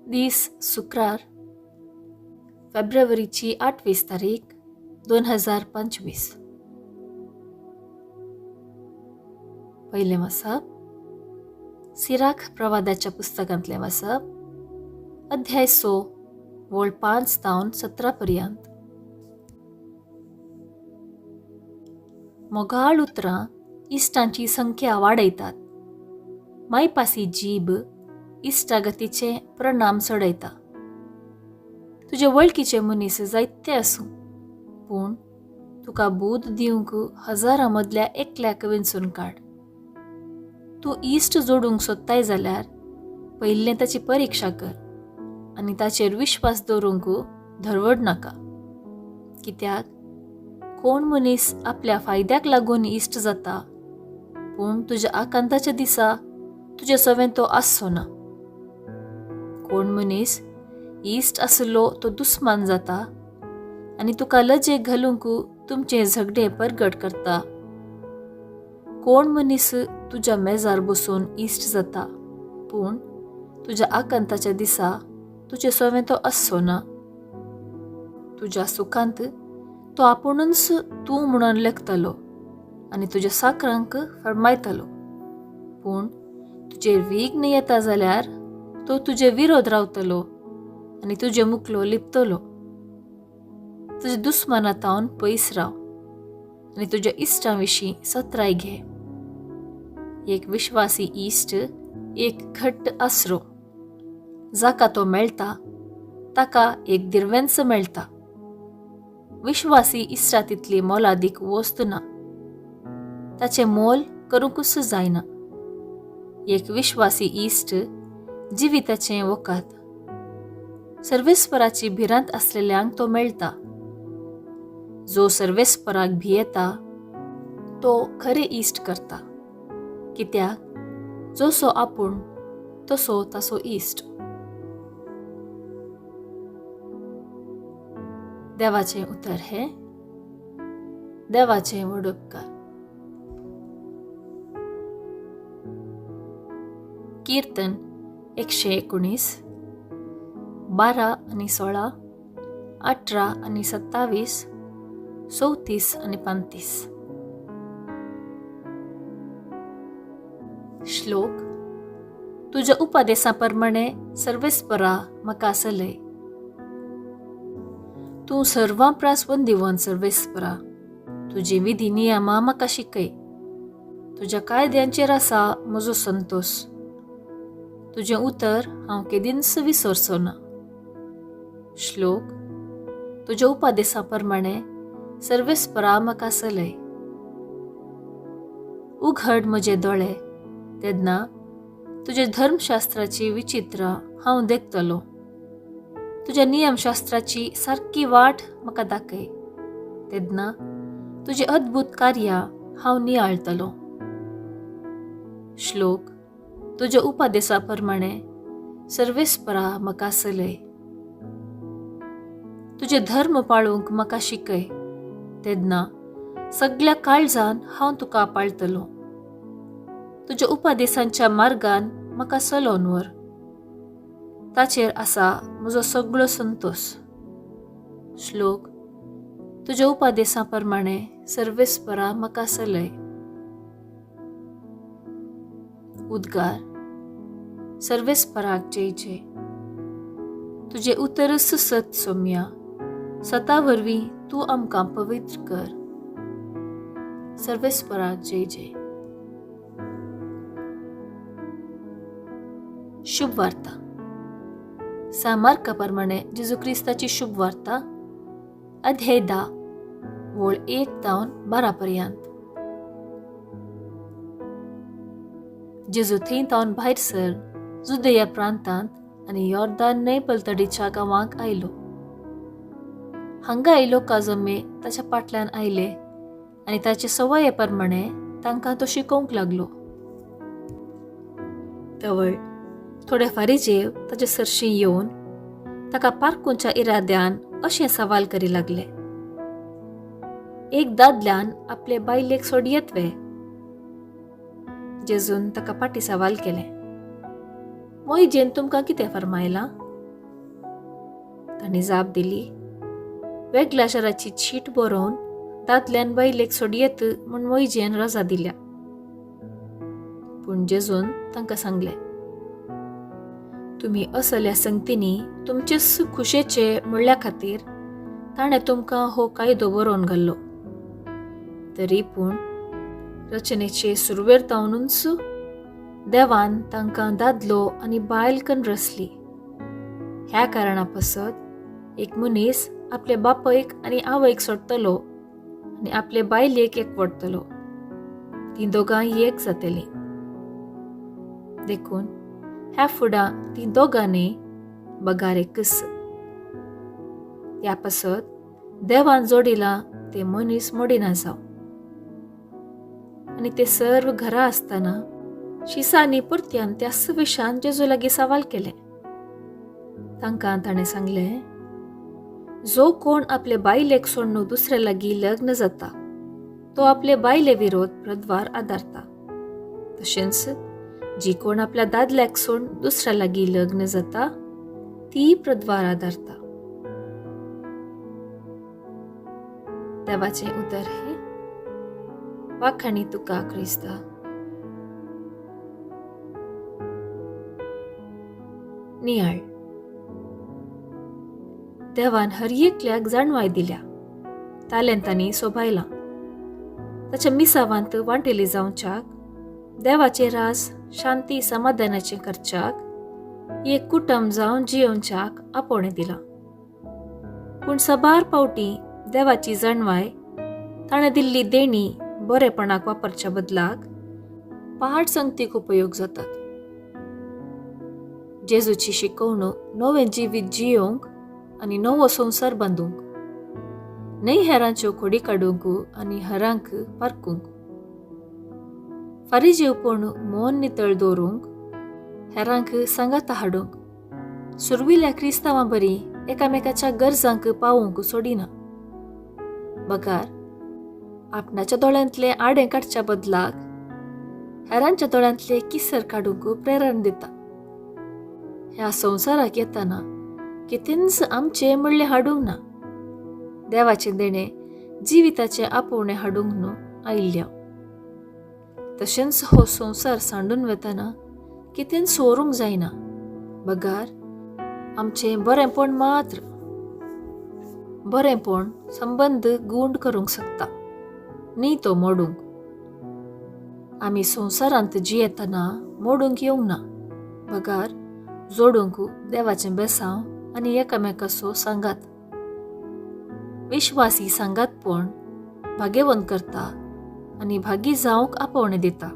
दीस शुक्रार, फेब्रुवारीची 28 तारीख 2025. पयलें वाचप सिराख प्रवादाच्या पुस्तकांतलें वाचप, अध्याय 6 वळ 5 जावन 17 पर्यंत. मोगाळ उतरां इश्टांची संख्या वाडयतात, मायपासी जीब इश्टागतीचे प्रणाम चडयता. तुजे वळखीचे मनीस जायते आसूं, पूण तुका बूद दिवंक हजारां मदल्या एकल्याक विंचून काड. तूं इश्ट जोडूंक सोदताय जाल्यार पयलें ताची परिक्षा कर आनी ताचेर विश्वास दवरूंक धरवड नाका. कित्याक कोण मनीस आपल्या फायद्याक लागून इश्ट जाता, पूण तुज्या आकांताच्या दिसा तुजे सवें तो आसचो ना. कोण मनीस इश्ट आसलो तो दुस्मान जाता आनी तुका लजेक घालूंक तुमचें झगडें परगट करता. कोण मनीस तुज्या मेजार बसून इश्ट जाता, पूण तुज्या आकांताच्या दिसा तुजे सवें तो आसचो ना. तुज्या सुखांत तो आपुणूच तूं म्हणून लेखतलो आनी तुज्या साकरांक फरमायतलो, पूण तुजेर विघ्न येता जाल्यार तो तुजे विरोध रावतलो आनी तुजे मुखलो लिपतलो. तुज्या दुस्माना तावन पयस राव आनी तुज्या इश्टां विशीं सत्राय घे. एक विश्वासी इश्ट एक घट्ट आसरो, जाका तो मेळटा ताका एक दिर्वेंच मेळटा. विश्वासी इश्टा तितली मोलादीक वस्त ना, ताचें मोल करूंकूच जायना. एक विश्वासी इश्ट जिविताचें वखद, सर्वेस्पराची भिरांत आसलेल्यांक तो मेळटा. जो सर्वेस्पराक भियेता तो खरें इश्ट करता, कित्याक जसो आपूण तसो ताचो इश्ट. देवाचें उतर हें, देवाचें व्हड उपकार. कीर्तन 119, 12 आनी 16, 18 आनी 27, 34 आनी 35. श्लोक. तुज्या उपदेसा प्रमाणे सर्वेस्परा म्हाका चलय. तूं सर्वां प्रास वंदिवन सर्वेस्परा, तुजी विधी नियमां म्हाका शिकय. तुज्या कायद्यांचेर आसा म्हजो संतोश, तुजें उतर हांव केदींच विसरचो ना. श्लोक. तुज्या उपदेसा प्रमाणे सर्वेस्परा म्हाका चलय. उघड म्हजे दोळे, तेन्ना तुज्या धर्मशास्त्राची विचित्रां हांव देखतलो. तुज्या नियमशास्त्राची सारकी वाट म्हाका दाखय, तेन्ना तुजी अद्भुत कार्यां हांव नियाळतलो. श्लोक. तुज्या उपदेसा प्रमाणे सर्वेस्परा म्हाका चलय. तुजे धर्म पाळूंक म्हाका शिकय, तेन्ना सगल्या काळजान हांव तुका पाळतलो. तुज्या उपदेसांच्या मार्गान म्हाका चलोवन व्हर, ताचेर आसा म्हजो सगळो संतोश. श्लोक. तुज्या उपदेसा प्रमाणे सर्वेस्परा म्हाका चलय. उद्गार. सर्वेस्पराक जय जय. तुजें उतरच सत सोम्या, सता वरवीं तूं आमकां पवित्र कर. सर्वेस्पराक जय जय. शुभ वार्ता. सा मार्का प्रमाणे जेजू क्रिस्ताची शुभ वार्ता, अध्याय 10, वळ 1 जावन 12 पर्यंत. जेजू थंय तावन भायर सर जुदया प्रांतांत आनी योर्दान न्हंय पलतडीच्या गांवांक आयलो. हांगा आयलो काजमे ताच्या फाटल्यान आयले आनी ताचे सवये प्रमाणे तांकां तो शिकोवंक लागलो. तवळ थोडे फारीजेव ताचे सरशी येवन ताका पारकूंच्या इराद्यान अशें सवाल करी लागले, एक दादल्यान आपले बायलेक सोडयेत वे? जेजून ताका फाटी सवाल केलें, मोहिजेन तुमकां कितें फरमायलां? तांणी जाप दिली, वेगळ्या शाराची चीट बरोवन दादल्यान बायलेक सोडयेत म्हूण मोयजेन रजा दिल्या. पूण जेजून तांकां सांगलें, तुमी असल्या संगतींनी तुमचेच खुशेचे म्हणल्या खातीर ताणें तुमकां हो कायदो बरोवन घाल्लो. तरी पूण रचनेचे सुरवेर तावनूच देवान तांकां दादलो आनी बायल कन रचली. ह्या कारणा पासत एक मनीस आपले बापयक आनी आवयक सोडटलो आनी आपले बायलेक एकवटतलो, तीं दोगांय एक जातलीं. देखून ह्या फुडां तीं दोगां न्ही बगार एकच. त्या पासत देवान जोडिलां ते मनीस मोडिना जावं. आनी ते सर्व घरा आसतना शिसांनी परत्यान त्याच विशान जेजू लागीं सवाल केलें. तांकां ताणें सांगलें, जो कोण आपले बायलेक सोडून दुसऱ्या लागीं लग्न जाता तो आपले बायले विरोध प्रद्वार आदारता. तशेंच जी कोण आपल्या दादल्याक सोडून दुसऱ्या लागीं लग्न जाता ती प्रद्वार आदारता. देवाचें उतर हें. वाखाणी तुका क्रिस्ता. नियाळ. देवान हर एकल्याक जाणवाय दिल्या, तालेंतांनी सोबायलां. ताच्या मिसावांत वांटेली जावच्याक, देवाचे रास शांती समाधानाचें करच्याक, एक कुटुंब जावन जियोवच्याक आपोवणें दिलां. पूण साबार पावटी देवाची जाणवाय ताणें दिल्ली देणी बरेपणाक वापरच्या बदलाक पहाड संगतीक उपयोग जातात. जेजूची शिकवणूक नवें जिवीत जियोवंक आनी नवो संवसार बांदूंक, न्हय हेरांच्यो खोडी काडूंक आनी हेरांक पारकूंक. फारीजेवपण मन नितळ दवरूंक, हेरांक सांगाता हाडूंक, सुरविल्या क्रिस्तांवां बरी एकामेकाच्या गरजांक पावोवंक सोडिना. बगार आपणाच्या दोळ्यांतले आडें काडच्या बदलाक हेरांच्या दोळ्यांतले किसर काडूंक प्रेरण दिता. ह्या संवसाराक येतना कितेंच आमचें म्हणलें हाडूंक ना, देवाचें देणें जिविताचें आपोवणें हाडूंक न्हू आयिल्ल्या. तशेंच हो संवसार सांडून वतना कितेंच व्हरूंक जायना, बगार आमचें बरेंपण मात्र. बरेंपण संबंद गूंड करूंक शकता, न्ही तो मोडूंक. आमी संवसारांत जियेतना मोडूंक येवंक ना, बगार जोडूंक देवाचें बेसांव आनी एकामेकाचो सांगात. विश्वासी सांगातपण भाग्यवंत करता आनी भागी जावंक आपोवणें दिता.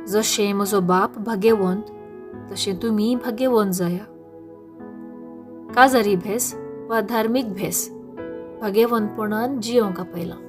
जशें म्हजो बाप भाग्यवंत तशें तुमी भाग्यवंत जाया. काजारी भेस वा धार्मीक भेस भाग्यवंतपणान जियोवंक आपयलां.